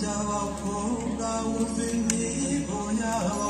By'abakobwa wumva imihigo yabo.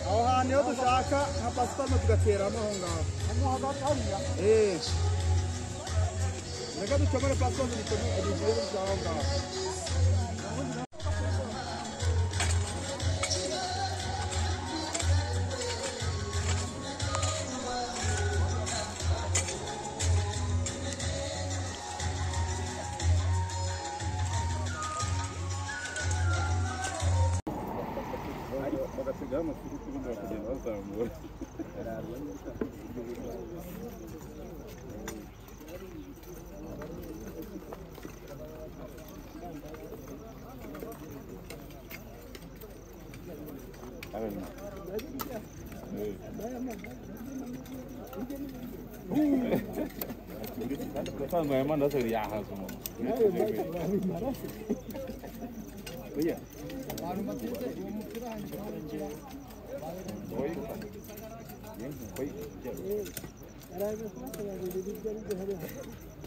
Aho hantu iyo dushaka nka pasiparume tugateramo aho ngaho. Reka ducomere pasiparume ducomere aho ngaho. Bagasigaho amafiriti ubundi bakagenda bazamura. Ugasanga aya mandazi abiri yahaza umuntu.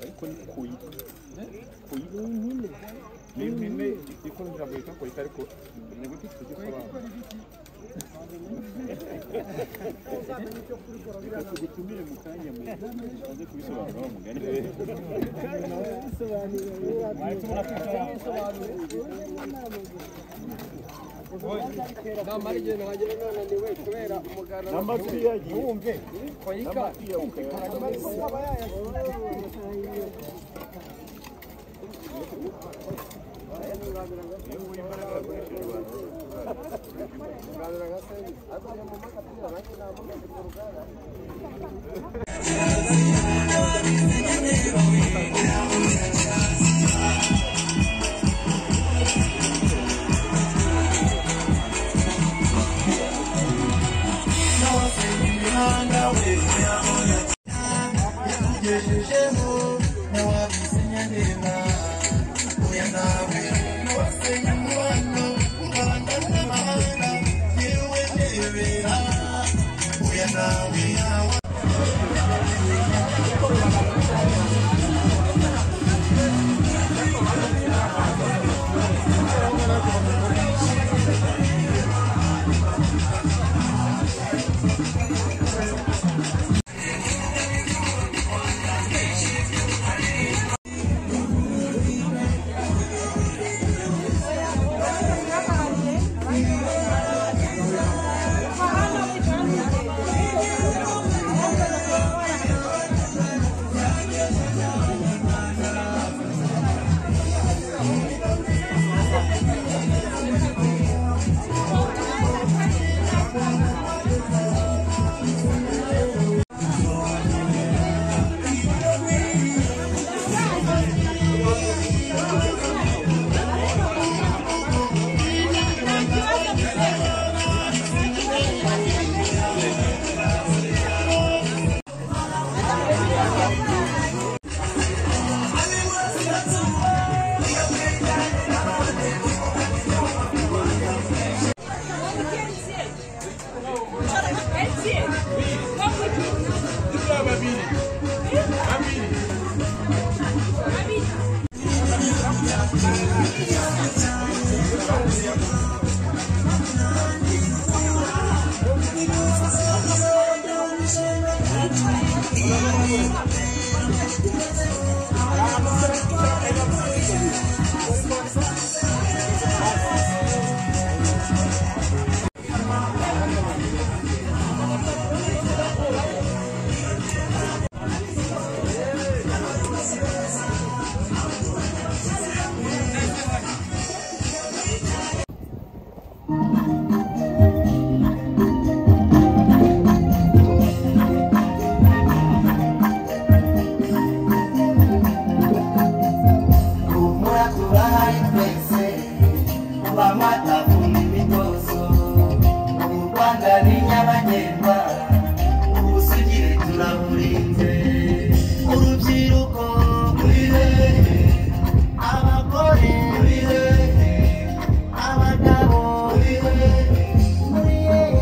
Ariko ni kuyika. Ni impine ikora ijambo yitwa kuyika ariko inyuguti ifite icyo isobanura. Reka tugutumire mu kanya muze kubisobanura wa mugani. Namara igihe nahagera nananiwe kubera umuganda N'amatwi yagiye. Wumve koyika Yeah.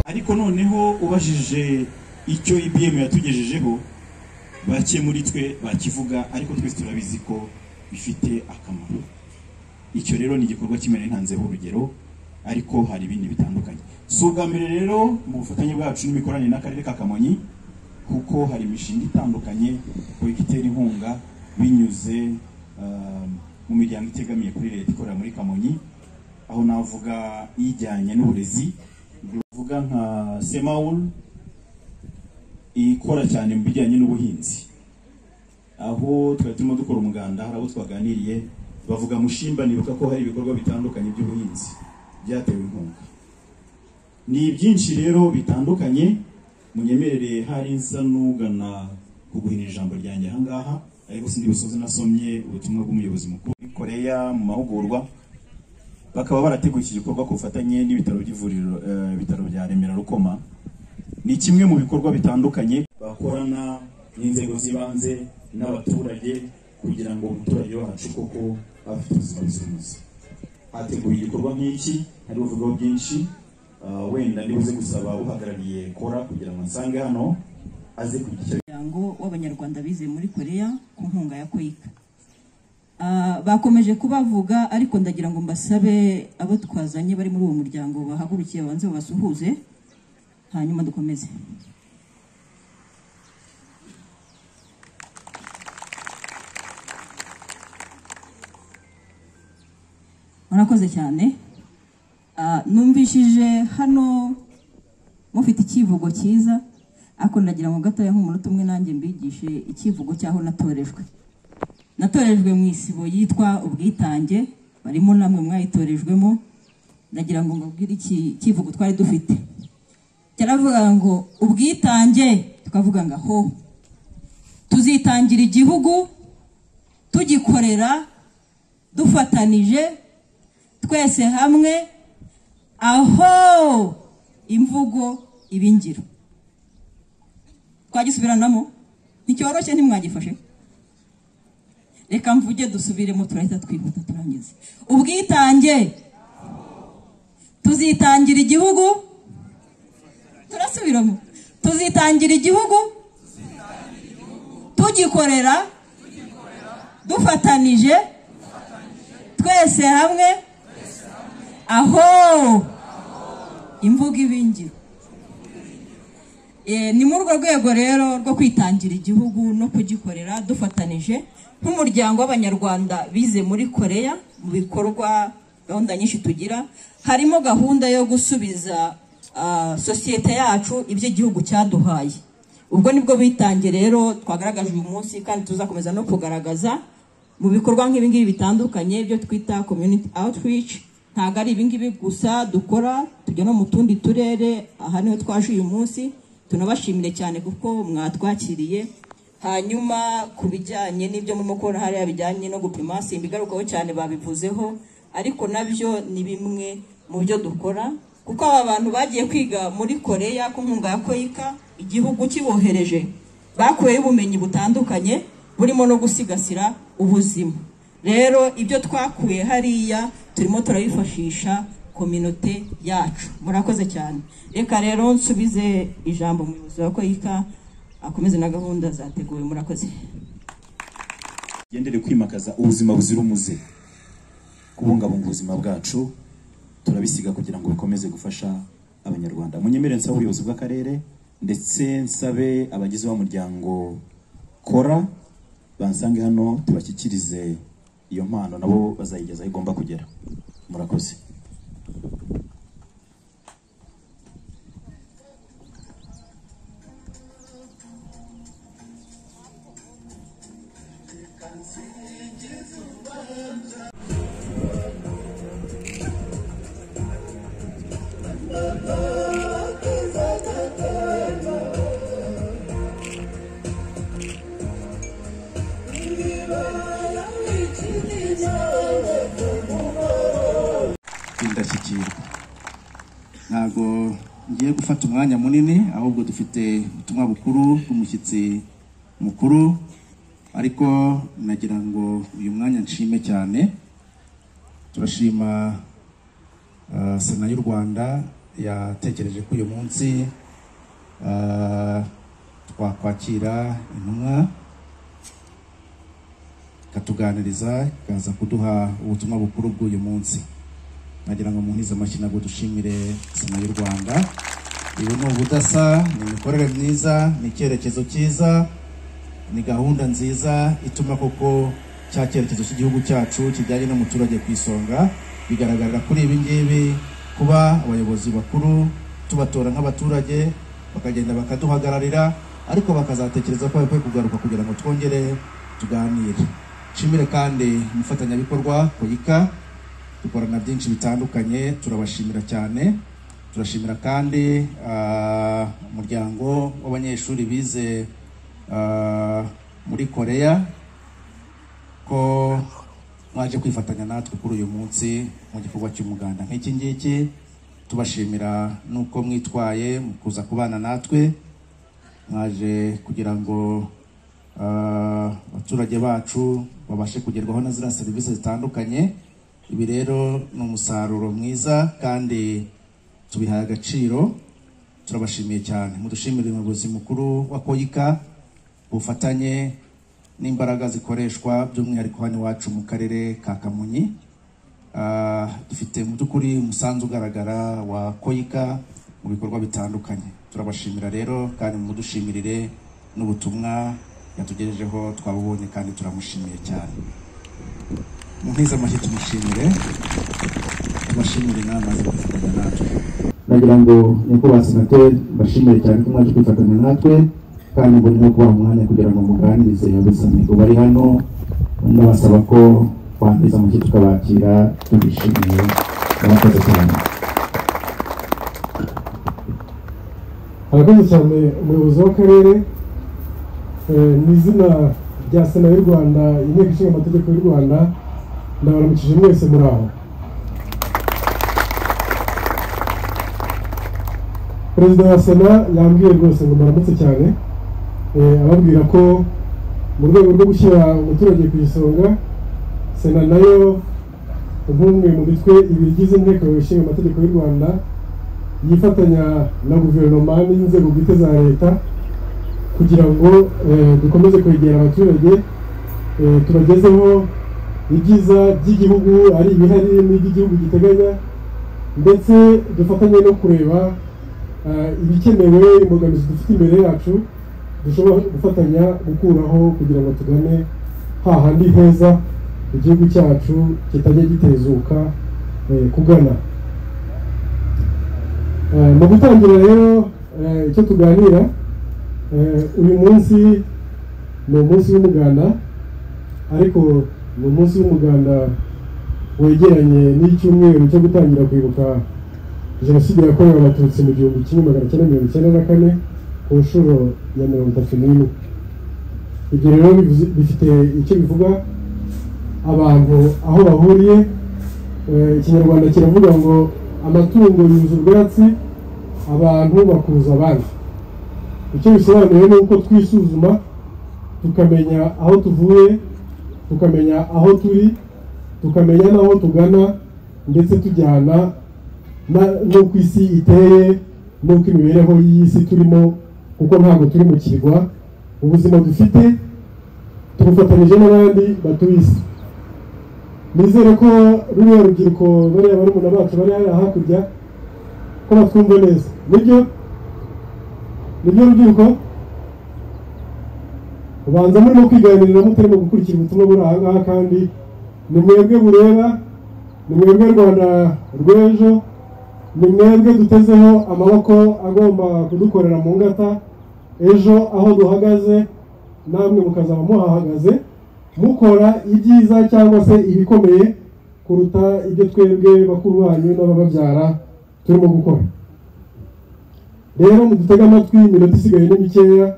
Ariko noneho ubajije icyo EBM yatugejejeho, bake muri twe bakivuga, ariko twese turabizi ko bifite akamaro. Icyo rero ni igikorwa kimwe ntanzeho urugero, ariko hari ibindi bitandukanye. Si ubwa mbere rero mu bufatanye bwacu n'imikoranire n'akarere ka Kamonyi, kuko hari imishinga itandukanye KOICA itera inkunga binyuze mu miryango itegamiye kuri leta ikorera muri Kamonyi, aho navuga ijyanye n'uburezi, uvuga nka Semaul ikora cyane mu bijyanye n'ubuhinzi, aho twari turimo dukora umuganda, hari abo twaganiriye bavuga Mushimba, nibuka ko hari ibikorwa bitandukanye by'ubuhinzi byatewe inkunga. Ni byinshi rero bitandukanye, munyemerere hari nsa n'ugana kuguhina ijambo ryanjye aha ngaha, ariko sindi busoze nasomye ubutumwa bw'umuyobozi mukuru muri Korea mu mahugurwa, bakaba barateguye iki gikorwa ku bufatanye n'ibitaro by'ivuriro, ibitaro bya Remera Rukoma. Ni kimwe mu bikorwa bitandukanye bakorana n'inzego z'ibanze n'abaturage kugira ngo umuturage wacu koko afite ubuzima buzira umuze. Hateguye igikorwa nk'iki, hari uvugaho byinshi, wenda ndibuze gusaba uhagarariye Kora kugira ngo nsange hano aze kugira icyo. Umuryango w'Abanyarwanda bize muri Korea ku nkunga ya KOICA. Bakomeje kubavuga, ariko ndagira ngo mbasabe abo twazanye bari muri uwo muryango bahagurukiye babanze babasuhuze, hanyuma dukomeze. Murakoze cyane. Numvishije hano mufite icyivugo cyiza, ariko ndagira ngo gatoya nk'umunota umwe nanjye mbigishe icyivugo cyaho natorejwe. Natorejwe mu isibo yitwa Ubwitange, barimo namwe mwayitorejwemo. Ndagira ngo mbabwire iki cyivugo twari dufite. Cyaravuga ngo ubwitange, tukavuga ngo aho tuzitangira igihugu tugikorera dufatanije twese hamwe, aho imvugo ibingiro. Twagisubiranamo, nticyoroshye, ntimwagifashe. Reka mvuge dusubiremo, turahita twihuta turangize. Ubwitange, tuzitangira igihugu, turasubiramo, tuzitangira igihugu tugikorera dufatanije twese hamwe, aho imvugo ibingiro. Ni muri urwo rwego rero rwo kwitangira igihugu no kugikorera dufatanije nk'umuryango w'Abanyarwanda bize muri Korea. Mu bikorwa gahunda nyinshi tugira harimo gahunda yo gusubiza sosiyete yacu ibyo igihugu cyaduhaye. Ubwo nibwo bitange rero twagaragaje uyu munsi, kandi tuzakomeza no kugaragaza mu bikorwa nk'ibi ngibi bitandukanye byo twita community outreach. Ntabwo ari ibi ngibi gusa dukora, tujya no mu tundi turere. Aha niho twaje uyu munsi, tunabashimire cyane kuko mwatwakiriye. Hanyuma ku bijyanye n'ibyo murimo kubona hariya bijyanye no gupima, simbigarukaho cyane, babivuzeho, ariko nabyo ni bimwe mu byo dukora, kuko aba bantu bagiye kwiga muri Korea ku nkunga ya KOICA, igihugu kibohereje, bakuyeyo ubumenyi butandukanye burimo no gusigasira ubuzima. Rero ibyo twakuye hariya turimo turabifashisha kominote yacu. Murakoze cyane. Reka rero nsubize ijambo umuyobozi wa KOICA akomeze na gahunda zateguwe. Murakoze. Gendere kwimakaza ubuzima buzira umuze, kubungabunga ubuzima bwacu, turabisiga kugira ngo bikomeze gufasha Abanyarwanda. Munyemere nsabe ubuyobozi bw'akarere, ndetse nsabe abagize b'umuryango Kora bansange hano tubashyikirize iyo mpano, nabo bazayigeza aho igomba kugera. Murakoze. Indashyikirwa. Ntabwo ngiye gufata umwanya munini, ahubwo dufite ubutumwa bukuru bw'umushyitsi mukuru, ariko nagira ngo uyu mwanya nshime cyane. Turashima Sena y'u Rwanda yatekereje ko uyu munsi twakwakira intumwa ikatuganiriza, ikaza kuduha ubutumwa bukuru bw'uyu munsi. Nagira ngo muntize amashyi nabwo dushimire Sena y'u Rwanda. Ibi ni ubudasa, ni imikorere myiza, ni icyerekezo cyiza, ni gahunda nziza ituma koko cya cyerekezo cy'igihugu cyacu kijyanye n'umuturage ku isonga bigaragarira kuri ibi ngibi. Kuba abayobozi bakuru tubatora nk'abaturage bakagenda bakaduhagararira, ariko bakazatekereza ko bakwiye kugaruka kugira ngo twongere tuganire. Nshimire kandi umufatanyabikorwa KOICA, dukorana byinshi bitandukanye, turabashimira cyane. Turashimira kandi umuryango w'abanyeshuri bize muri Korea ko mwaje kwifatanya natwe kuri uyu munsi mu gikorwa cy'umuganda nk'iki ngiki. Tubashimira nuko mwitwaye mu kuza kubana natwe, mwaje kugira ngo abaturage bacu babashe kugerwaho na ziriya serivisi zitandukanye. Ibi rero ni umusaruro mwiza kandi tubihaye agaciro, turabashimiye cyane. Mudushimire umuyobozi mukuru wa KOICA ubufatanye n'imbaraga zikoreshwa by'umwihariko hano iwacu mu karere ka Kamonyi. Dufite mu by'ukuri umusanzu ugaragara wa KOICA mu bikorwa bitandukanye. Turabashimira rero kandi mudushimirire n'ubutumwa yatugejejeho, twabubonye kandi turamushimiye cyane. Muntize amashyi tumushimire, tubashimire n'amaze kwifatanya natwe. Nagira ngo nyakubahwa senateri mbashimire cyane ko mwaje kwifatanya natwe, kandi ngo ni kubaha umwanya kugira ngo muganirize abesamigo bari hano. Ndabasaba ko twangiza amashyi tukabakira tubishimiye. Murakoze cyane. Arakoze cyane umuyobozi w'akarere. Mu izina rya Sena y'u Rwanda, Inteko Ishinga Amategeko y'u Rwanda, ndabaramukije mwese muri aho. Perezida wa Sena yambwiye rwose ngo mbaramutse cyane, ababwira ko mu rwego rwo gushyira umuturage ku isonga, Sena nayo nk'umwe mu mitwe ibiri igize Inteko Ishinga Amategeko y'u Rwanda yifatanya na guverinoma n'inzego bwite za leta kugira ngo dukomeze kwegera abaturage, tubagezeho ibyiza by'igihugu, ari ibihari n'iby'igihugu giteganya, ndetse dufatanye no kureba ibikenewe, imbogamizi dufite imbere yacu dushobora gufatanya gukuraho kugira ngo tugane hahandi heza igihugu cyacu kitajya gitezuka kugana. Mu gutangira rero icyo tuganira uyu munsi ni umunsi w'umuganda, ariko ni umunsi w'umuganda wegeranye n'icyumweru cyo gutangira kwibuka Jenoside yakorewe Abatutsi mu 1994 ku nshuro ya 31. Ibyo rero bifite icyo bivuga abantu aho bahuriye. Ikinyarwanda kiravuga ngo amatungo yuza ubwatsi, abantu bakuza abandi. Icyo bisobanuye ni uko twisuzuma tukamenya aho tuvuye, tukamenya aho turi, tukamenya n'aho tugana, ndetse tujyana n'uko isi iteye n'uko imibereho y'isi turimo, kuko ntabwo turi mu kirwa. Ubuzima dufite tubufatanyije n'abandi batuye isi. Nizere ko ruriya rubyiruko, bariya barumuna bacu bari hariya hakurya, ko batwumva neza. Nibyo nibyo rubyiruko, ubanza murimo kwiganirira mutarimo gukurikira ubutumwa buri aha ngaha, kandi ni mwebwe bureba, ni mwebwe Rwanda rw'ejo, ni mwebwe dutezeho amaboko agomba kudukorera mu ngata ejo aho duhagaze, namwe mukazaba muhahagaze mukora ibyiza cyangwa se ibikomeye kuruta ibyo twebwe bakuru banyu n'abababyara turimo gukora. Rero mudutege amatwi, iminota isigaye ni mikeya,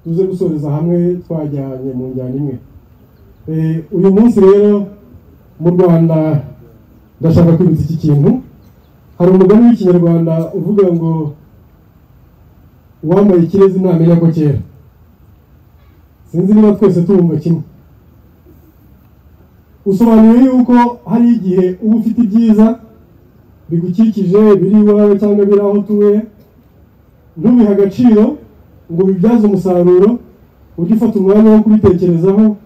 tuze gusoreza hamwe twajyanye mu njyana imwe. Uyu munsi rero mu Rwanda ndashaka kwibutsa iki kintu. Hari umugani w'Ikinyarwanda uvuga ngo uwambaye ikirezi ntamenya ko kera. Sinzi niba twese tuwumva kimwe. Usobanuye yuko hari igihe uba ufite ibyiza bigukikije, biri iwawe cyangwa biri aho utuye, ntubihe agaciro ngo ubibyaze umusaruro. Ujye ufata umwanya wo kubitekerezaho,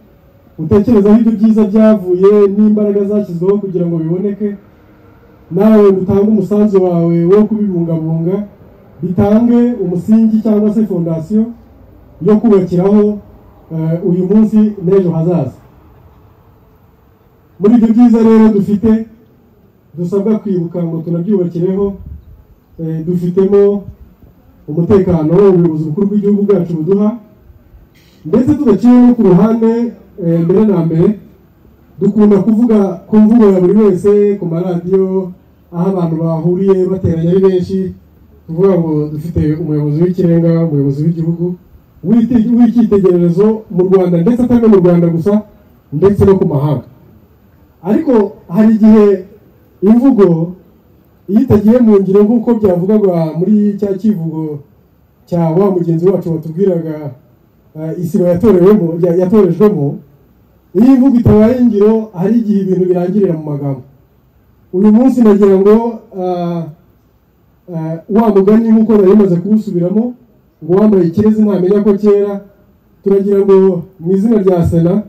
utekerezaho ibyo byiza byavuye n'imbaraga zashyizweho kugira ngo biboneke, nawe utange umusanzu wawe wo kubibungabunga, bitange umusingi cyangwa se fondasiyo yo kubakiraho uyu munsi n'ejo hazaza. Muri ibyo byiza rero dufite dusabwa kwibuka ngo tunabyubakireho, dufitemo umutekano ubuyobozi bukuru bw'igihugu bwacu buduha, ndetse tudaciye no ku ruhande. Mbere na mbere dukunda kuvuga ku mvugo ya buri wese ku maradiyo, aho abantu bahuriye bateranye ari benshi, tuvuga ngo dufite umuyobozi w'ikirenga, umuyobozi w'igihugu w'icyitegererezo mu Rwanda, ndetse atari no mu Rwanda gusa, ndetse no ku mahanga. Ariko hari igihe imvugo iyo itagiye mu ngiro, nk'uko byavugwaga muri cya kivugo cya wa mugenzi wacu watubwiraga isibo yatorewemo, yatorejwemo, iyo imvugo itabaye ingiro hari igihe ibintu birangirira mu magambo. Uyu munsi nagira ngo wa mugani nk'uko nari maze kuwusubiramo ngo wambaye ikirezi ntamenya ko kera, turagira ngo mu izina rya Sena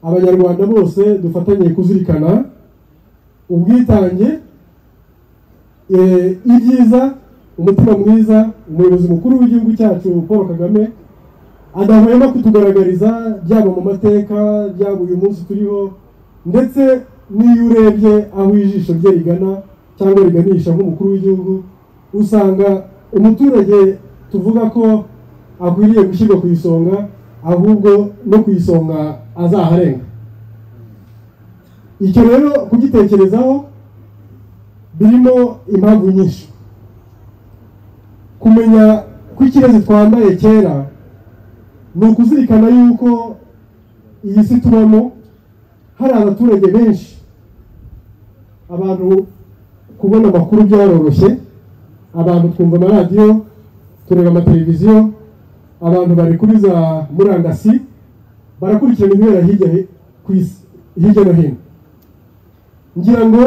Abanyarwanda bose dufatanye kuzirikana ubwitange, ibyiza, umutima mwiza umuyobozi mukuru w'igihugu cyacu Paul Kagame adahwema kutugaragariza, byaba mu mateka, byaba uyu munsi turiho, ndetse n'iyo urebye aho ijisho rye rigana cyangwa riganisha nk'umukuru w'igihugu, usanga umuturage tuvuga ko akwiriye gushyirwa ku isonga, ahubwo no ku isonga azaharenga. Icyo rero kugitekerezaho birimo impamvu nyinshi. Kumenya ko ikirezi twambaye kera ni ukuzirikana yuko iyi si tubamo hari abaturage benshi, abantu kubona amakuru byaroroshye, abantu twumva amaradiyo, tureba amateleviziyo, abantu bari kuri za murandasi barakurikirana ibibera hirya ku isi, hirya no hino. Ngira ngo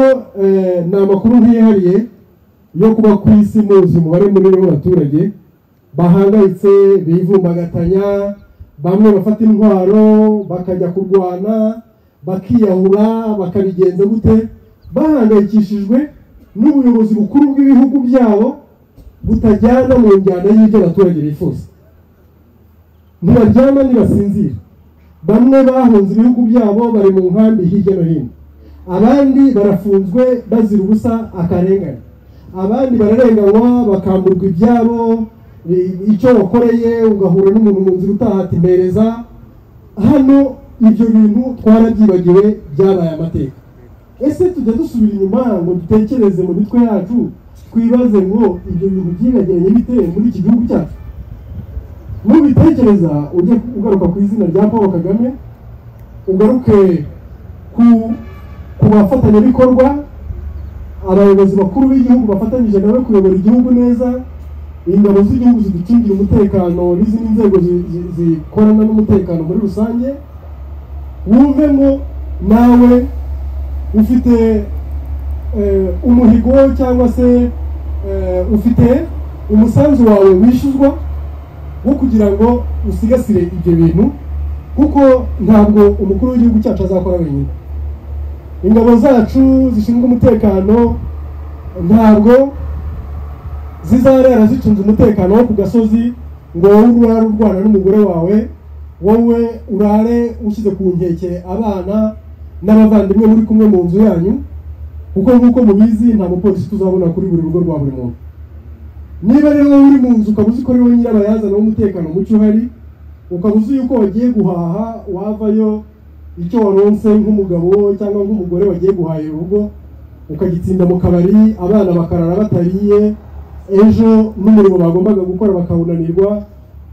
ni amakuru ntihariye yo kuba ku isi muzi umubare munini w'abaturage bahangayitse, bivumbagatanya, bamwe bafata intwaro bakajya kurwana, bakiyahura, bakabigenza gute, bahangayikishijwe n'ubuyobozi bukuru bw'ibihugu byabo butajyana mu njyana y'ibyo abaturage bifuza. Ntibaryama, ntibasinzira. Bamwe bahunze ibihugu byabo bari mu nkambi hirya no hino, abandi barafunzwe bazira ubusa akarengane, abandi bararenganywa bakamburwa ibyabo, icyo wakoreye ugahura n'umuntu mu nzira utaha ati mpereza. Hano ibyo bintu twarabyibagiwe, byabaye amateka. Ese tujya dusubira inyuma ngo dutekereze mu mitwe yacu, twibaze ngo ibyo bintu byibagiranye bite muri iki gihugu cyacu? Nubitekereza ujye ugaruka ku izina rya Paul Kagame, ugaruke ku bafatanyabikorwa, abayobozi bakuru b'igihugu bafatanyije nawe kuyobora igihugu neza, ingabo z'igihugu ziducungira umutekano n'izindi nzego zikorana n'umutekano muri rusange. Wumve ngo nawe ufite umuhigo cyangwa se ufite umusanzu wawe wishyuzwa wo kugira ngo usigasire ibyo bintu, kuko ntabwo umukuru w'igihugu cyacu azakora wenyine. Ingabo zacu zishinzwe umutekano ntabwo zizarara zicunze umutekano wo ku gasozi ngo wowe urare urwana n'umugore wawe, wowe urare ushyize ku nkeke abana n'abavandimwe muri kumwe mu nzu yanyu, kuko nk'uko mubizi nta mupolisi tuzabona kuri buri rugo rwa buri muntu. Niba rero wowe uri mu nzu ukaba uzi ko ari wowe nyirabayazana w'umutekano muke uhari, ukaba uzi yuko wagiye guhaha, wavayo icyo waronse nk'umugabo cyangwa nk'umugore wagiye guhahira urugo ukagitsinda mu kabari, abana bakarara batariye, Ejo n'umurimo bagombaga gukora bakawunanirwa,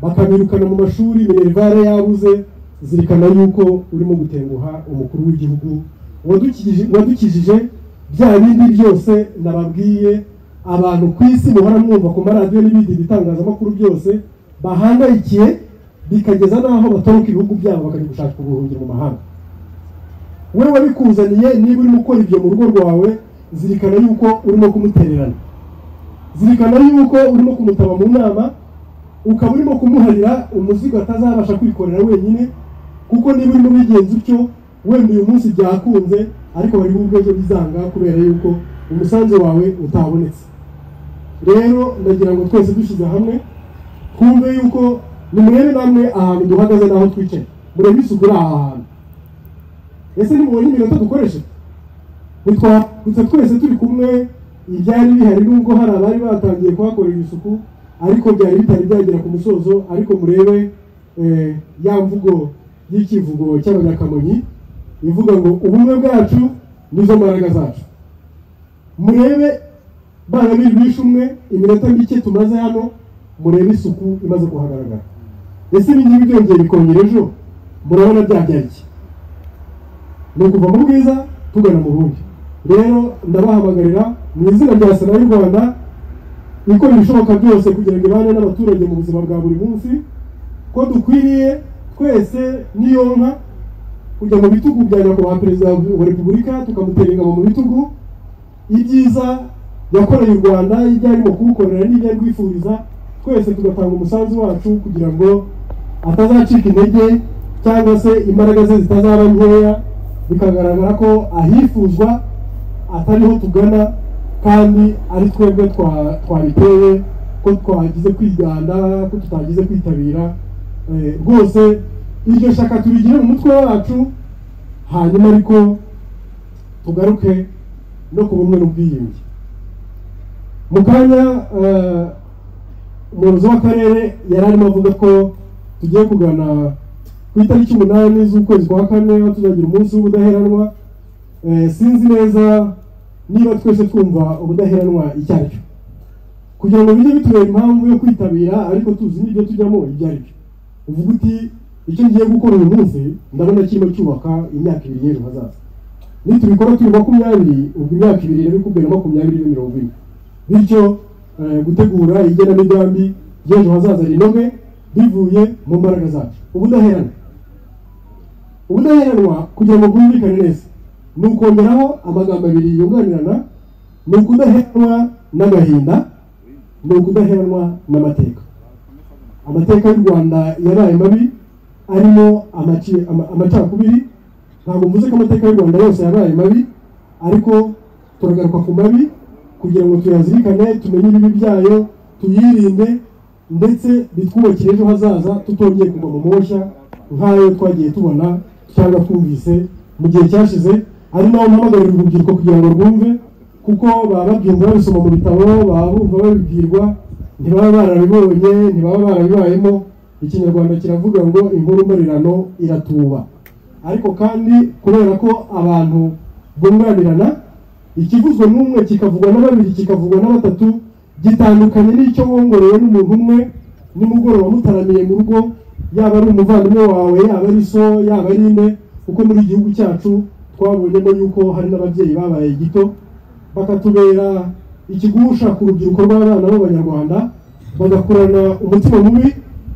bakabirukana mu mashuri, minerivare yabuze. Zirikana yuko urimo gutenguha umukuru w'igihugu wadukijije bya bindi byose nababwiye. Abantu ku isi muhora mwumva ku maradiyo n'ibindi bitangazamakuru byose bahangayikiye, bikageza n'aho batoroka ibihugu byabo bakajya gushaka ubuhungiro mu mahanga. We wabikuzaniye, niba urimo gukora ibyo mu rugo rwawe, zirikana yuko urimo kumutererana, zirikana yuko urimo kumutaba mu nama, ukaba urimo kumuharira umuzigo atazabasha kwikorera wenyine. Kuko niba urimo bigenza utyo, wenda uyu munsi byakunze, ariko bari bubwe bizanga kubera yuko umusanzu wawe utabonetse. Rero ndagira ngo twese dushyize hamwe twumve yuko nimurebe namwe ahantu duhagaze n'aho twicaye, murebe isuku iri aha hantu. Ese nimubonye iminota dukoresha? Ntitwagutse twese turi kumwe, ibyari bihari nubwo hari abari batangiye kuhakorera isuku, ariko byari bitari byagera ku musozo. Ariko murebe ya mvugo y'ikivugo cy'Abanyakamonyi ivuga ngo ubumwe bwacu nizo mbaraga zacu. Murebe bana bishe umwe, iminota mike tumaze hano, murebe isuku imaze kuhagaragara. Ese ibi ngibi byongeye bikongera ejo, murabona byabyara iki? Ni ukuva mu bwiza tugana mu bundi. Rero ndabahamagarira mu izina rya Sena y'u Rwanda ikora ibishoboka byose kugira ngo ibane n'abaturage mu buzima bwa buri munsi, ko dukwiriye twese n'iyo nka kujya mu bitugu bya Nyakubahwa Perezida wa Repubulika, tukamutera ingabo mu bitugu. Ibyiza yakoreye u Rwanda, ibyo arimo kuwukorera n'ibyo ari kwifuriza, twese tugatanga umusanzu wacu kugira ngo atazacika intege cyangwa se imbaraga ze zitazaba nkeya, bikagaragara ko ahifuzwa atariho tugana, kandi ari twebwe twabitewe ko twagize kwiganda, ko tutagize kwitabira. Rwose iryo shaka turigire mu mutwe wacu, hanyuma ariko tugaruke no ku bumwe n'ubwiyunge. Mu kanya umuyobozi w'akarere yari arimo avuga ko tugiye kugana ku itariki 8 z'ukwezi kwa 4, aho tuzagira umunsi w'ubudaheranwa. Sinzi neza niba twese twumva ubudaheranwa icyo ari cyo, kugira ngo bijye bitubera impamvu yo kwitabira, ariko tuzi n'ibyo tujyamo ibyo ari byo. Uvuga uti icyo ngiye gukora uyu munsi ndabona kirimo cyubaka imyaka 2 y'ejo hazaza. Nitubikora turi 20, ubwo imyaka 2 rero ikubwira 20 na 40. Bityo gutegura igenamigambi ry'ejo hazaza rinoge bivuye mu mbaraga zacu. Ubudaheranwa kugira ngo bwumvikane neza ni ukongeraho amagambo abiri yunganirana: ni ukudaheranwa n'agahinda, ni ukudaheranwa n'amateka. Amateka y'u Rwanda yabaye mabi, arimo amacakubiri. Ntabwo mvuze ko amateka y'u Rwanda yose yabaye mabi, ariko turagaruka ku mabi kugira ngo tuyazirikane, tumenye ibibi byayo, tuyirinde, ndetse bitwubakire ejo hazaza tutongeye kugwa mu moshya nk'ayo twagiye tubona cyangwa twumvise mu gihe cyashize. Ari naho mpamagarira urubyiruko kugira ngo rwumve, kuko baba babyumva babisoma mu bitabo, baba bumva babibwirwa, ntibaba barabibonye, ntibaba barabibayemo. Ikinyarwanda kiravuga ngo inkuru mbarirano iratuba. Ariko kandi kubera ko abantu bunganirana, ikivuzwe n'umwe kikavugwa na babiri, kikavugwa na batatu, gitandukanye n'icyo wongorewe n'umuntu umwe nimugoroba mutaramiye mu rugo, yaba ari umuvandimwe wawe, yaba ari so, yaba ari ine. Kuko muri igihugu cyacu twabonyemo yuko hari n'ababyeyi babaye gito, bakatubera ikigusha ku rubyiruko rw'abana b'Abanyarwanda, bagakurana umutima mubi,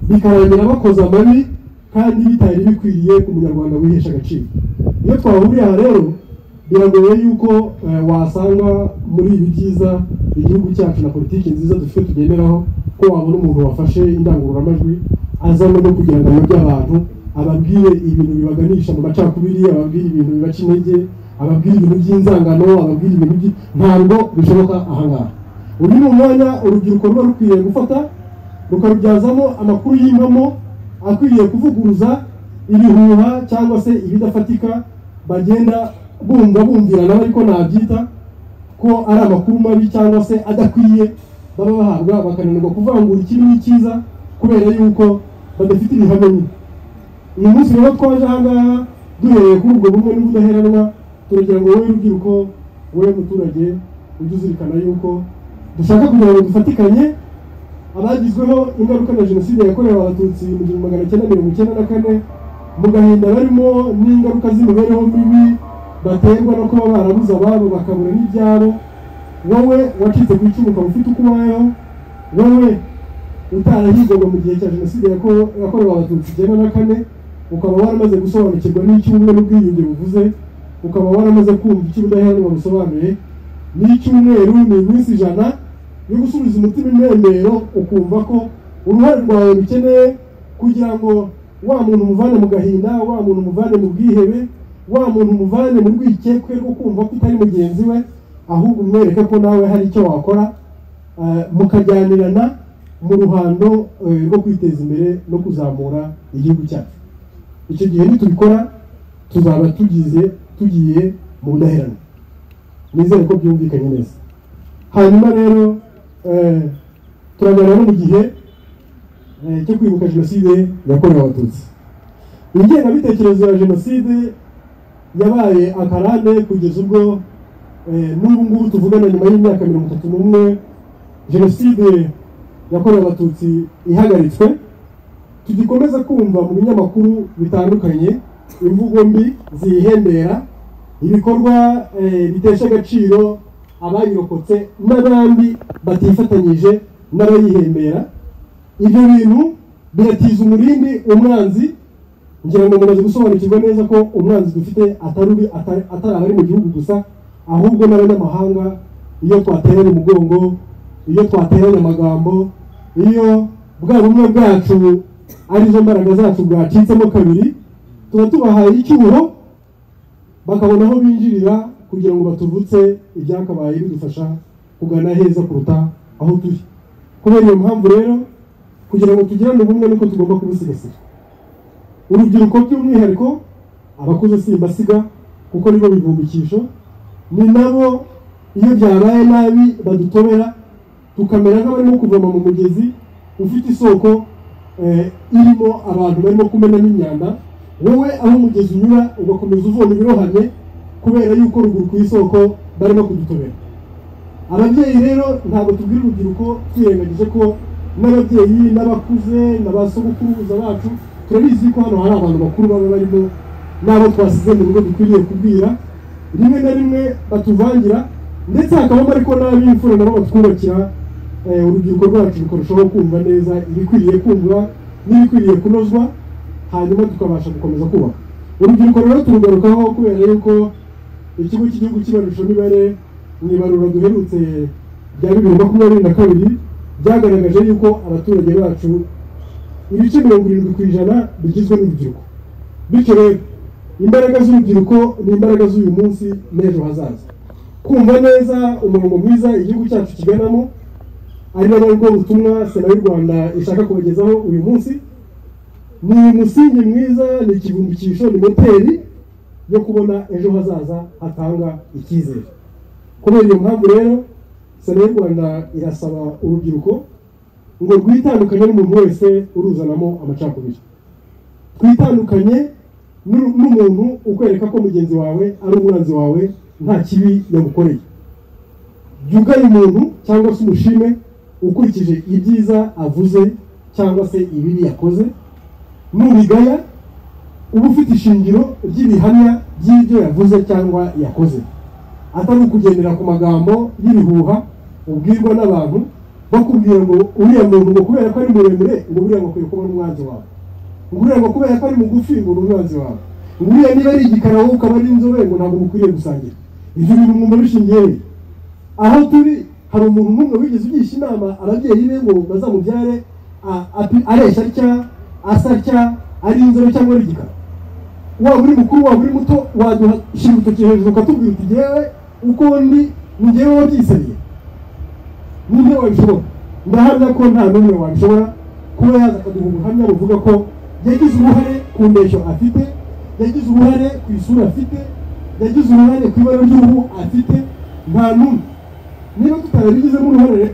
bikarangira bakoze amabi kandi bitari bikwiriye ku munyarwanda wihesha agaciro. Iyo twahuriye aha rero, biragoye yuko wasanga muri ibi byiza igihugu cyacu na politiki nziza dufite tugenderaho, ko wabona umuntu wafashe indangururamajwi azana no kugira ngo ayobye abantu, ababwire ibintu bibaganisha mu macakubiri, ababwire ibintu bibaca intege, ababwire ibintu by'inzangano, ababwire ibintu ntabwo bishoboka aha ngaha. Uyu ni umwanya urubyiruko ruba rukwiriye gufata rukarubyazamo amakuru y'impamo akwiriye kuvuguruza ibihuha cyangwa se ibidafatika bagenda bumva bumvirana, ariko nabyita ko ari amakuru mabi cyangwa se adakwiye baba bahabwa, bakananirwa kuvangura ikibi n'icyiza kubera yuko badafite ibihamya nyine. Uyu munsi rero twaje aha ngaha duhereye kuri ubwo bumwe n'ubudaheranwa, turagira ngo wowe rubyiruko, wowe muturage, ujye uzirikana yuko Dushaka kugira ngo dufatikanye abagizweho ingaruka na jenoside yakorewe Abatutsi mu 1994, mu gahinda barimo n'ingaruka z'imibereho mibi baterwa no kuba barabuze ababo bakabura n'ibyabo. Wowe wacitse ku icumu ukaba ufite uko ubayeho, wowe utarahigwaga mu gihe cya jenoside yakorewe Abatutsi 94, ukaba waramaze gusobanukirwa n'icyo ubumwe n'ubwiyunge buvuze, ukaba waramaze kumva icyo ubudaheranwa busobanuye. N'icyumweru ni iminsi 100 yo gusubiza umutima impembero, ukumva ko uruhare rwawe rukeneye kugira ngo wa muntu umuvane mu gahinda, wa muntu umuvane mu bwihebe, wa muntu umuvane mu rwikekwe rwo kumva ko utari mugenzi we, ahubwo umwereke ko nawe hari icyo wakora, mukajyanirana mu ruhando rwo kwiteza imbere no kuzamura igihugu cyacu. Icyo gihe nitubikora tuzaba tugiye mu budaheranwa. Nizere ko byumvikanye neza. Hanyuma rero turaganira no mu gihe cyo kwibuka jenoside yakorewe Abatutsi. Ingengabitekerezo ya jenoside yabaye akarande kugeza ubwo n'ubu ngubu tuvugana nyuma y'imyaka 31 jenoside yakorewe Abatutsi ihagaritswe, tugikomeza kumva mu binyamakuru bitandukanye imvugo mbi zihembera, ibikorwa bitesha agaciro abayirokotse n'abandi batifatanyije n'abayihembera. Ibyo bintu biratiza umurindi umwanzi. Ngira ngo mumaze gusobanukirwa neza ko umwanzi dufite atari abari mu gihugu gusa, ahubwo n'abanyamahanga. Iyo twateranye umugongo, iyo twateranye amagambo, iyo bwa bumwe bwacu arizo mbaraga zacu bwacitsemo kabiri, tuba tubahaye icyuho bakabona aho binjirira kugira ngo batuvutse ibyakabaye bidufasha kugana heza kuruta aho turi. Kubera iyo mpamvu rero, kugira ngo tugirane ubumwe nuko tugomba kubusigasira. Urubyiruko by'umwihariko, abakuze simbasiga kuko nibo bivumbikisho, ni nabo iyo byabaye nabi badutobera, tukamera nk'abarimo kuvoma mu mugezi ufite isoko irimo abantu barimo kumenamo imyanda. Wowe aho umugezi unyura ugakomeza uvoma ibirohanye kubera yuko ruguru ku isoko barimo kudutobera. Ababyeyi rero ntabwo tubwira urubyiruko twirengagije ko n'ababyeyi n'abakuze n'abasogokuruza bacu turabizi ko hano hari abantu bakuru baba barimo n'abo twasize mu rugo dukwiriye kubwira, rimwe na rimwe batuvangira, ndetse hakabamo ariko n'ab'imfura nabo batwubakira. Urubyiruko rwacu rukarushaho kumva neza ibikwiriye kumvwa n'ibikwiriye kunozwa, hanyuma tukabasha gukomeza kubaka. Urubyiruko rero turugarukaho kubera yuko ikigo cy'igihugu cy'ibarurishamibare mu ibarura duherutse rya 2022 byagaragaje yuko abaturage bacu ibice 70% bigizwe n'urubyiruko. Bityo rero imbaraga z'urubyiruko ni imbaraga z'uyu munsi n'ejo hazaza. Kumva neza umurongo mwiza igihugu cyacu kiganamo, ari nabwo butumwa Sena y'u Rwanda ishaka kubagezaho uyu munsi, ni umusingi mwiza, ni ikivumbikisho, ni moteri yo kubona ejo hazaza hatanga icyizere. Kubera iyo mpamvu rero Sena y'u Rwanda irasaba urubyiruko ngo rwitandukanye n'umuntu wese uruzanamo amacakubiri. Twitandukanye n'umuntu ukwereka ko mugenzi wawe ari umwanzi wawe nta kibi yagukoreye. Jya ugaya umuntu cyangwa se umushime ukurikije ibyiza avuze cyangwa se ibibi yakoze. Nubigaya uba ufite ishingiro ry'ibihamya by'ibyo yavuze cyangwa yakoze, atari ukugendera ku magambo y'ibihuha ubwirwa n'abantu bakubwira ngo uriya muntu ngo kubera ko ari muremure ngo buriya ngo akwiye kuba umwanzi wawe, ngo uriya ngo kubera ko ari mugufi ngo ni umwanzi wawe, ngo uriya niba ari igikara wowe ukaba ari inzobe ngo ntabwo mukwiriye gusangira. Ibyo bintu mwumva bishingiye he? Aho turi hari umuntu n'umwe wigeze ugisha inama ababyeyi be ngo bazamubyare areshya atya, asa atya, ari inzobe cyangwa ari igikara? Waba uri mukuru waba uri muto, waduha urutoki hejuru ukatubwira uti jyewe uko ndi ni jyewe wabyisabye. Ninde wabishobora? Ndahamya ko nta n'umwe wabishobora kuba yaza akaduha ubuhamya buvuga ko yagize uruhare ku ndeshyo afite, yagize uruhare ku isura afite, yagize uruhare ku ibara ry'uruhu afite. Nta n'umwe. Niba tutarabigizemo uruhare,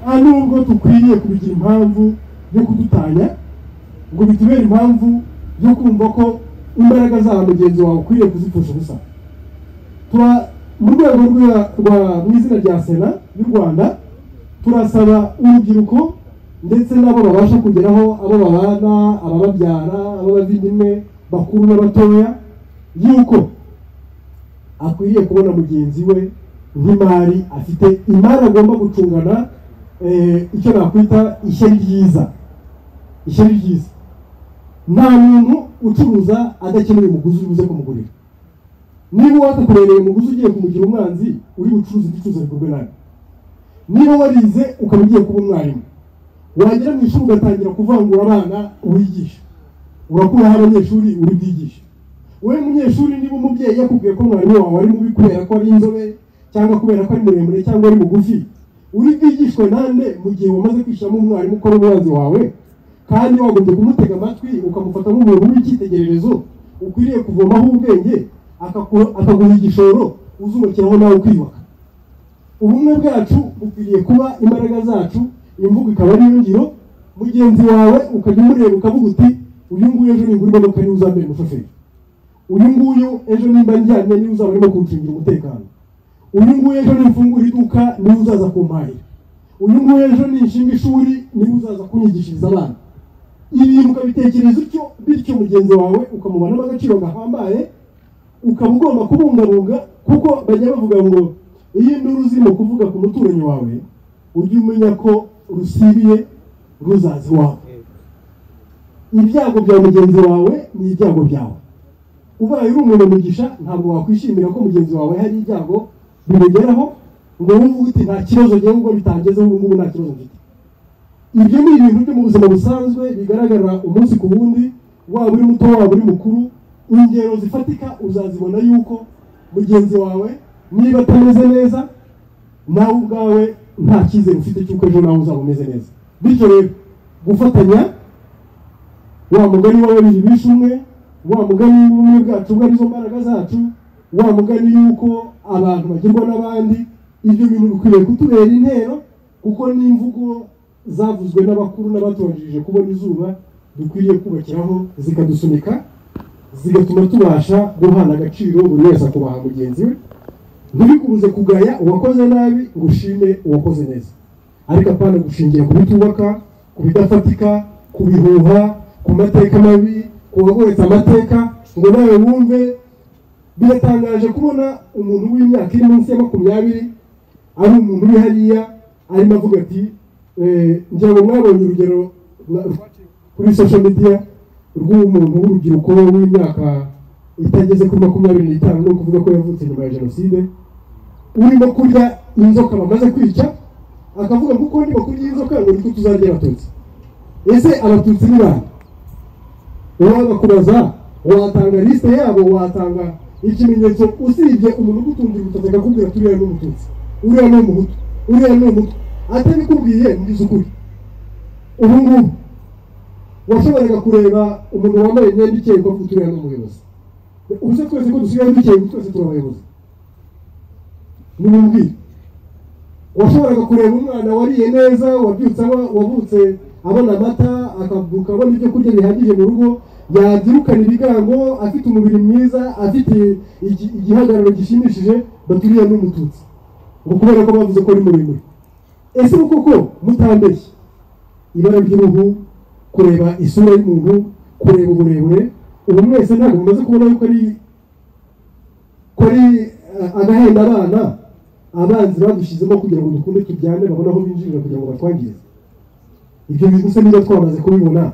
nta n'ubwo dukwiriye kubigira impamvu yo kudutanya, ngo bitubere impamvu yo kumva ko imbaraga za mugenzi wawe ukwiriye kuzipfusha ubusa. Mu rwego rwa mu izina rya Sena y'u Rwanda Turasaba urubyiruko ndetse n'abo babasha kugeraho, abo babana, abababyara, ab'abavandimwe bakuru n'abatoya, yuko akwiriye kubona mugenzi we nk'imari afite, imari agomba gucungana, icyo nakwita ishyari ryiza. Ishyari ryiza, nta muntu ucuruza adakeneye umuguzi uri buze kumugurira. Niba wakakubereye umuguzi ugiye kumugira umwanzi, uri bucuruza ibicuruza bikorwe nabi. Niba warize ukaba ugiye kuba umwarimu, wagera mu ishuri ugatangira kuvangura abana wigisha, urakuraho abanyeshuri uri bwigisha. Wowe munyeshuri, niba umubyeyi yakubwiye ko mwarimu wawe ari mubi kubera ko ari inzobe, cyangwa kubera ko ari muremure, cyangwa ari mugufi, uri bwigishwe nande mu gihe wamaze kwishyiramo umwarimu ko ari umwanzi wawe, kandi wagombye kumutega amatwi ukamufata nk'umuntu w'icyitegererezo ukwiriye kuvomaho ubwenge, akaguha igishoro uzubakiraho nawe ukiyubaka. Ubumwe bwacu bukwiriye kuba imbaraga zacu, imvugo ikaba ari ngiro. Mugenzi wawe ukajya umureba ukavuga uti uyu nguyu ejo ningura imodoka niwe uzambera umushoferi, uyu nguyu ejo nimba njyanye niwe uzaba arimo kuncungira umutekano, uyu nguyu ejo nimfungura iduka niwe uzaza kumpahira, uyu nguyu ejo ninshinga ishuri niwe uzaza kunyigishiriza abana. Ibintu ukabitekereza utyo, bityo mugenzi wawe ukamubonamo agaciro gahambaye, ukaba ugomba kubungabunga, kuko bajya bavuga ngo iyo induru zirimo kuvuga ku muturanyi wawe, ujye umenya ko rusibiye ruzaza iwawe. Ibyago bya mugenzi wawe ni ibyago byawe. Ubaye uri umunyamugisha ntabwo wakwishimira ko mugenzi wawe hari ibyago bimugeraho ngo wumve uti nta kibazo ngewe ubwo bitangezeho, ubu ngubu nta kibazo mfite. Ibyo ni ibintu byo mu buzima busanzwe bigaragara umunsi ku wundi, waba uri muto waba uri mukuru. Ingero zifatika uzazibona yuko mugenzi wawe niba atameze neza, nawe ubwawe nta cyizere ufite cy'uko ejo nawe uzaba umeze neza. Bityo rero gufatanya, wa mugani wa babiri bishe umwe, wa mugani w'ubumwe bwacu ubwo arizo mbaraga zacu, wa mugani yuko abantu bagirwa n'abandi, ibyo bintu bikwiriye kutubera intero, kuko n'imvugo zavuzwe n'abakuru n'abatubanjirije kubona izuba dukwiriye kubakiraho, zikadusunika, zigatuma tubasha guhana agaciro, buri wese akubaha mugenzi we. Ntibikubuze kugaya uwakoze nabi ngo ushime uwakoze neza, ariko apana gushingira ku bitubaka, ku bidafatika, ku bihuha, ku mateka mabi, ku bagoretse amateka ngo nawe wumve. Biratangaje kubona umuntu w'imyaka iri munsi ya 20 ari umuntu uri hariya arimo avuga ati ngira ngo mwabonye urugero kuri social media rw'umuntu w'urubyiruko w'imyaka itageze kuri 25, ni ukuvuga ko yavutse nyuma ya jenoside, urimo kurya inzoka bamaze kwica, akavuga ngo uko ndimo kurya inzoka ngo niko tuzarya abatutsi. Ese abatutsi ni bande? Uwabakubaza watanga liste yabo, watanga ikimenyetso usibye umuntu ugutungira urutoki akakubwira ati uriya ni umututsi, uriya ni umuhutu, uriya ni umutwa, atabikubwiye mbizi ukuri. Ubu ngubu washoboraga kureba umuntu wambaye imyenda ikeye ukavuga uti uriya ni umuyobozi. Ubu se twese ko dusigaye dukeye, twese turi abayobozi, nimubwire. Washoboraga kureba umwana wariye neza, wabyutse wavutse abona amata, akavuka abona ibyo kurya bihagije mu rugo, yabyirukana ibigango, afite umubiri mwiza, afite igihagararo gishimishije, baturiye n'umututsi ngo kubera ko bavuze ko ari muremure. Ese koko mutambeshye, ibara ry'uruhu, kureba isura y'umuntu, kureba uburebure, ubu mwese ntabwo mumaze kubona yuko ari agahenda abana abanzi badushyizemo kugira ngo dukunde turyane, babone aho binjirira kugira ngo batwangize. Ibyo bintu se niba twamaze kubibona,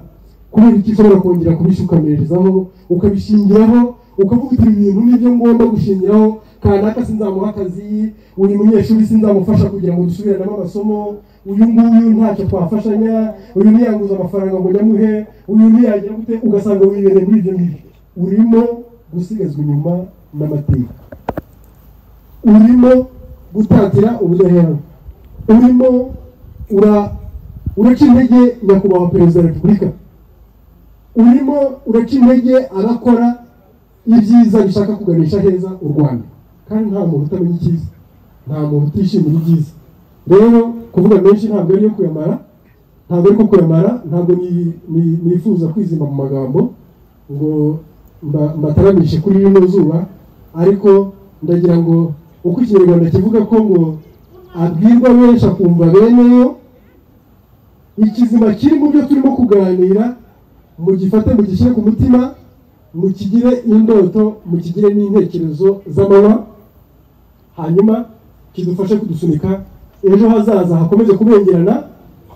kubera iki ushobora kongera kubishukamirizaho, ukabishingiraho, ukavuga uti ibi bintu nibyo ngomba gushingiraho, kanaka sinzamuha akazi, uyu munyeshuri sinzamufasha kugira ngo dusubiranemo amasomo, uyu nguyu ntacyo twafashanya, uyu ntiyanguza amafaranga ngo nyamuhe, uyu ntiyagira gute, ugasanga wibereye muri ibyo ngibyo. Urimo gusigazwa inyuma n'amateka, urimo gutatira ubudaheranwa, urimo uraca intege nyakubahwa perezida wa repubulika, urimo uraca intege abakora ibyiza bishaka kuganisha heza u Rwanda. Kandi nta muntu utamenya icyiza, nta muntu utishimira ibyiza. Rero kuvuga menshi ntabwo ari yo kuyamara, ntabwo ariko kuyamara, ntabwo nifuza kwizima mu magambo ngo mbataramishe kuri rino zuba, ariko ndagira ngo uko ikinyarwanda kivuga ko ngo abwirwa benshi akumva beneyo. Ikizima kiri mu byo turimo kuganira mugifate, mugishyire ku mutima, mukigire indoto, mukigire n'intekerezo z'amanywa, hanyuma kidufashe kudusunika ejo hazaza hakomeze kubengerana.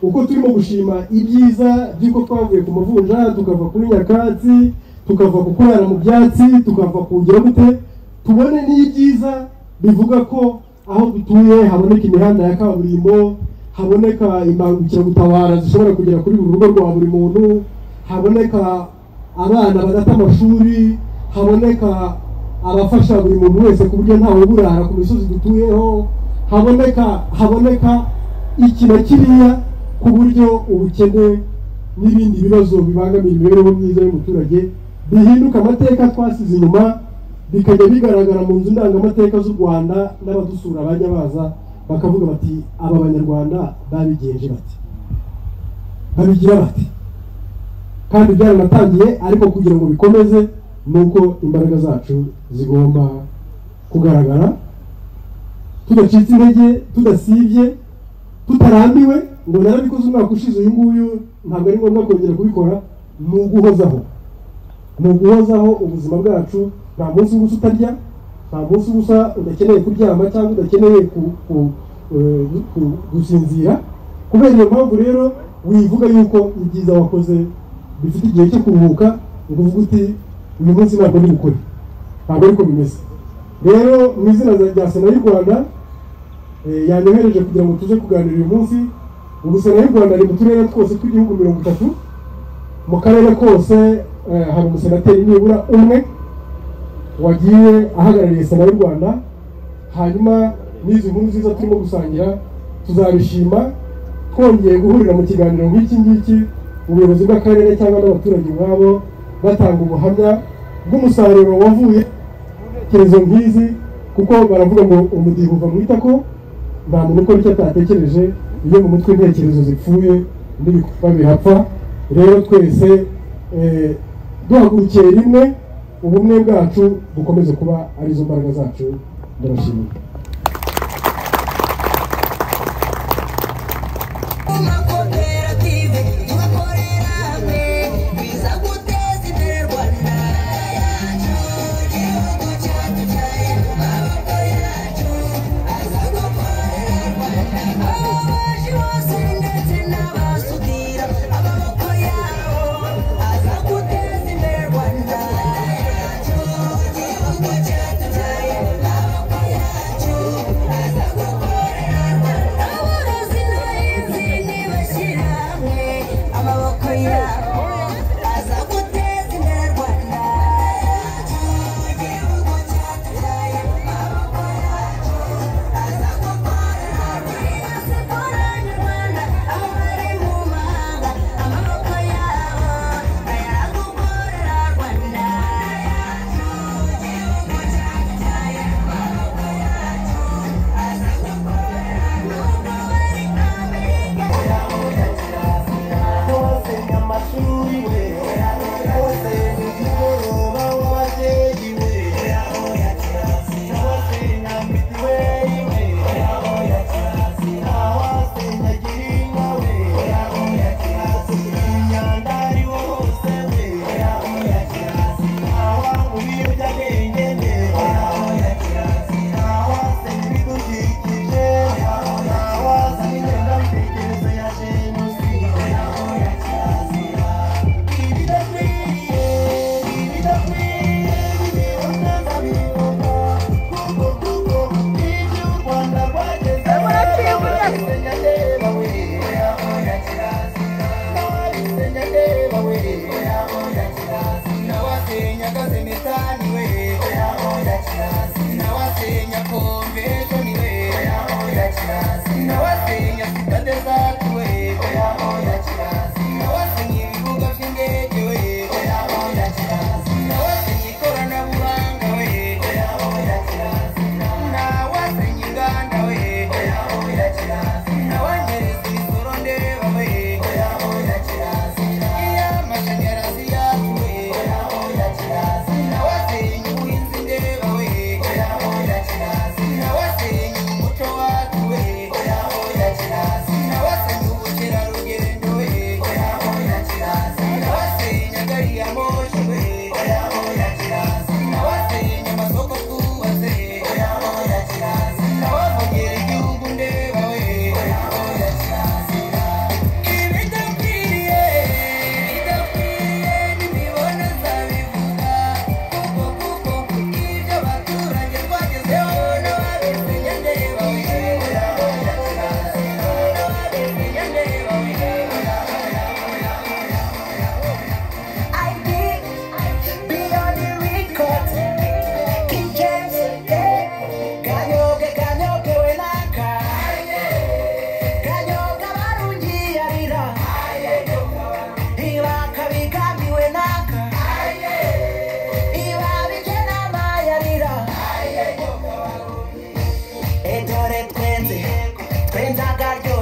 Uko turimo gushima ibyiza by'uko twavuye ku mavunja, tukava kuri nyakatsi, tukava ku kurara mu byatsi, tukava kugira gute, tubone n'ibyiza bivuga ko aho dutuye haboneka imihanda ya kaburimbo, haboneka imbangukiragutabara zishobora kugera kuri buri rugo rwa buri muntu, haboneka abana badata amashuri, haboneka abafasha buri muntu wese ku buryo ntawe uburara ku misozi dutuyeho, haboneka iki na kiriya, ku buryo ubukene n'ibindi bibazo bibangamira imibereho myiza y'umuturage bihinduka amateka twasize inyuma, bikajya bigaragara mu nzu ndangamateka z'u Rwanda, n'abadusura bajya baza bakavuga bati aba banyarwanda babigenje bati, babigira bati. Kandi byaranatangiye, ariko kugira ngo bikomeze nuko imbaraga zacu zigomba kugaragara, tudacitse intege, tudasibye, tutarambiwe ngo narabikoze umwaka ushize, uyu nguyu ntabwo ari ngombwa kongera kubikora. Ni uguhozaho, ni uguhozaho ubuzima bwacu. Nta munsi ubusa utarya, nta munsi ubusa udakeneye kuryama cyangwa udakeneye gusinzira. Kubera iyo mpamvu rero wivuga yuko ibyiza wakoze bifite igihe cyo kuruhuka, ngo uvuge uti uyu munsi ntabwo ndi bukore, ntabwo ariko bimeze. Rero mu izina rya Sena y'u Rwanda yanyohereje kugira ngo tuze kuganira uyu munsi. Ubu Sena y'u Rwanda ari mu turere twose tw'igihugu 30, mu karere kose hari umusenateri nibura umwe wagiye ahagarariye Sena y'u Rwanda. Hanyuma n'izi nkuru nziza turimo gusangira tuzabishima twongeye guhurira mu kiganiro nk'iki ngiki, ubuyobozi bw'akarere cyangwa n'abaturage ubwabo batanga ubuhamya bw'umusaruro wavuye mu ntekerezo nk'izi, kuko baravuga ngo umudiho uva mu itako, nta muntu ukora icyo atatekereje. Iyo mu mutwe intekerezo zipfuye n'ibikorwa birapfa. Rero twese duhagurukiye rimwe, ubumwe bwacu bukomeze kuba arizo mbaraga zacu. Ndabashimiye.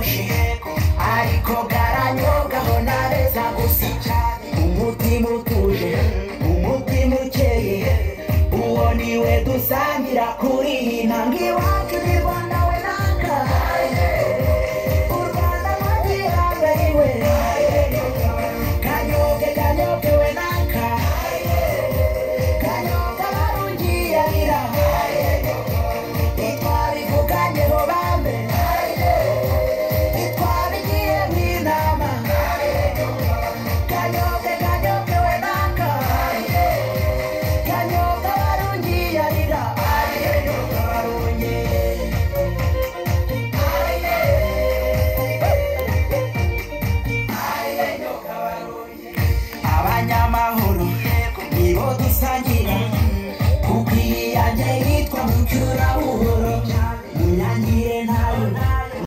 she